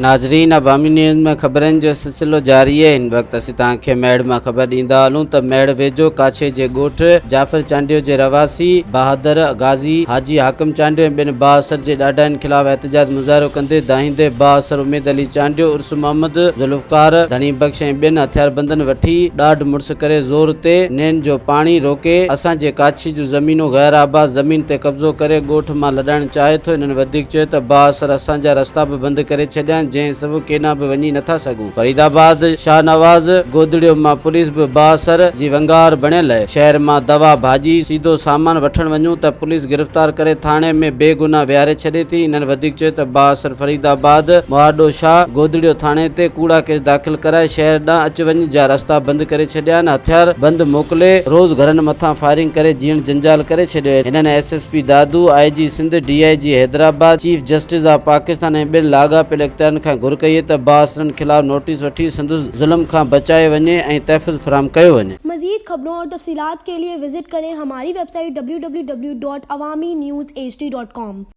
ناظرين عوامي نيوز ۾ خبرن جو سلسلو جاري آهي هن وقت اسين توهان کي ميهڙ مان خبر ڏيندا هلون ته ميهڙ ويجهو ڪاڇي جي ڳوٺ جعفر چانڊيو جي رهواسي بهادر غازي حاجي حاڪم چانڊيو ۽ ٻين بااثر جي ڏاڍاين خلاف احتجاج مظاهرو ڪندي دانهيندي بااثر اميد علي چانڊيو عرس محمد ذوالفقار ڌڻي بخش ۽ ٻين هٿياربندن وٺي ڏاڍ مڙس ڪري زور تي نين جو پاڻي روڪي اسان جي ڪاڇي جون زمينون غير آباد زمين تي قبضو ڪري ڳوٺ مان لڏائڻ چاهي ٿو هنن وڌيڪ چيو ته بااثر اسان جا رستا به بند ڪري ڇڏيا آهن جنهن سبب ڪيڏانهن به وڃي نٿا سگهون فريدآباد شاهنواز گودڙيو مان پوليس به بااثر جي ونگار بڻيل آهي شهر مان دوا ڀاڄي سيڌو سامان وٺڻ وڃون ته پوليس گرفتار ڪري ٿاڻي ۾ بي گناهه ويهاري ڇڏي ٿي هنن وڌيڪ چيو ته بااثر فريدآباد مهاڏو شاهه گودڙيو ٿاڻي تي ڪوڙا ڪيس داخل ڪرائي شهر ڏانهن اچ وڃ جا رستا بند ڪري ڇڏيا آهن، هٿيار بند موڪلي روز گهرن مٿان فائرنگ ڪري جيئڻ جنجال ڪري ڇڏيو آهي، هنن S S P Dadu, I G Sindh, D I G Hyderabad, chief justice of Pakistan ۽ ٻين لاڳاپيل اختيارين کان گهر ڪئي ته بااثرن خلاف نوٽيس وٺي سندس ظلم کان بچايو وڃي ۽ تحفظ فراهم ڪيو وڃي. مزيد خبرون اور تفصيلات ڪي ليي وزٽ ڪرين هماري website W W W dot Awami news H D dot com.